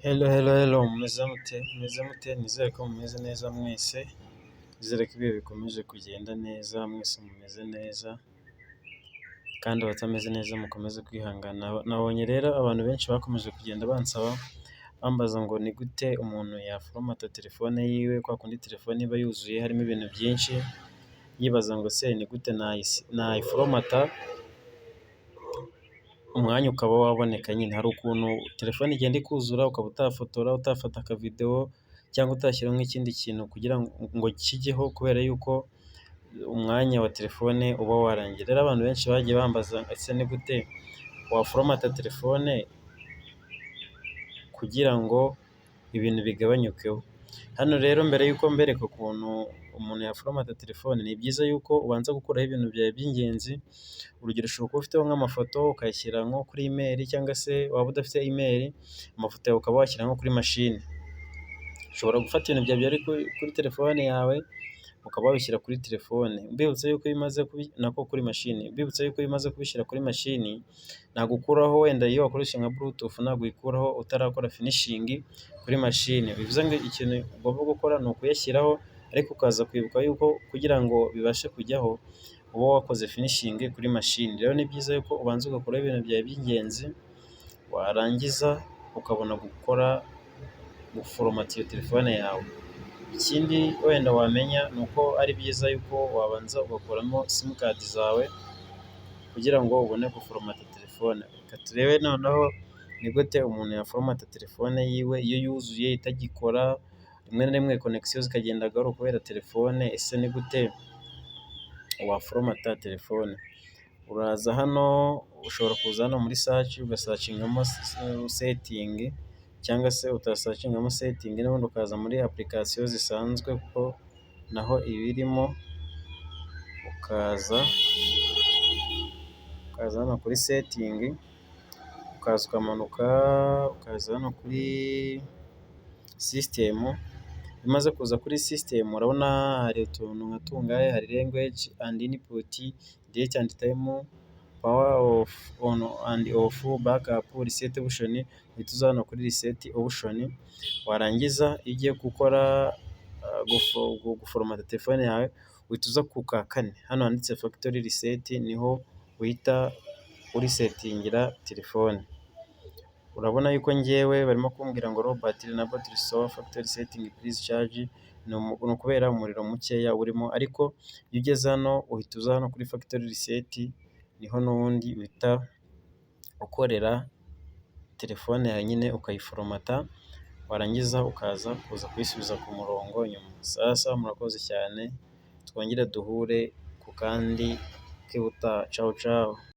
Hello, hello, hello, mumeze mute? Mumeze mute? Nizere ko mumeze neza mwese, nizere ko ibihe bikomeje kugenda neza, mwese mumeze neza kandi abatameze neza mukomeze kwihangana. Nabonye rero abantu benshi bakomeje kugenda bansaba, bambaza ngo ni gute umuntu yaforomata telefone yiwe, kwa kundi telefone iba yuzuye harimo ibintu byinshi, yibaza ngo se ni gute nayiforomata umwanya ukaba waboneka nyine. Hari ukuntu telefone igenda ikuzura ukaba utafotora, utafata akavidewo cyangwa utashyiraho nk'ikindi kintu kugira ngo kijyeho kubera yuko umwanya wa telefone uba warangiye. Rero abantu benshi bagiye bambaza ese ni gute waforomata telefone kugira ngo ibintu bigabanyukeho. Hano rero mbere y'uko mbereka ukuntu umuntu yaforomata telefone, ni byiza yuko ubanza gukuraho ibintu byawe by'ingenzi. Urugero, ushobora kuba ufiteho nk'amafoto ukayashyira nko kuri email, cyangwa se waba udafite email, amafoto yawe ukaba washyira nko kuri mashini. Ushobora gufata ibintu byawe byari kuri telefone yawe ukaba wabishyira kuri telefone. Mbibutsa yuko iyo umaze nako kuri mashini, mbibutsa yuko iyo umaze kubishyira kuri mashini ntabwo ukuraho, wenda iyo wakoresha nka Bluetooth ntabwo uyikuraho utarakora finishing kuri mashini. Bivuze ngo ikintu ugomba gukora ni ukuyashyiraho, ariko ukaza kwibuka yuko kugira ngo bibashe kujyaho uba wakoze finishing kuri mashini. Rero ni byiza yuko ubanza ugakuraho ibintu byawe by'ingenzi, warangiza ukabona gukora guforomata iyo telefone yawe. Ikindi wenda wamenya ni uko ari byiza yuko wabanza ugakuramo simukadi zawe kugira ngo ubone guforomata telefone. Reka turebe noneho ni gute umuntu yaforomata telefone yiwe iyo yuzuye itagikora, rimwe na rimwe connexion zikagenda gahoro kubera telefone, ese ni gute waforomata telefone? Uraza hano, ushobora kuza hano muri search ugasearchingamo setting, cyangwa se utasearchingamo setting n'ubundi ukaza muri application zisanzwe kuko naho iba irimo, ukaza hano kuri setting, ukaza ukamanuka ukaza hano kuri system. Iyo umaze kuza kuri system urabona hari utuntu nka tungahe: hari language and input, date and time, power on and off, backup, reset option, uhita uza hano kuri reset option. Warangiza iyo ugiye gukora guforomata telefone yawe uhita uza ku ka kane, hano handitse factory reset, niho uhita uresetingira telefone. Urabona yuko njyewe barimo kumbwira ngo low battery unable to restore factory setting, please charge, ni ukubera umuriro mukeya urimo, ariko iyo ugeze hano uhita uza hano kuri factory reset, niho n'ubundi uhita ukorera telefone yawe nyine ukayiforomata, warangiza ukaza kuza kuyisubiza ku murongo nyuma. Sasa murakoze cyane, twongere duhure ku kandi k'ubutaha, cawu cawu.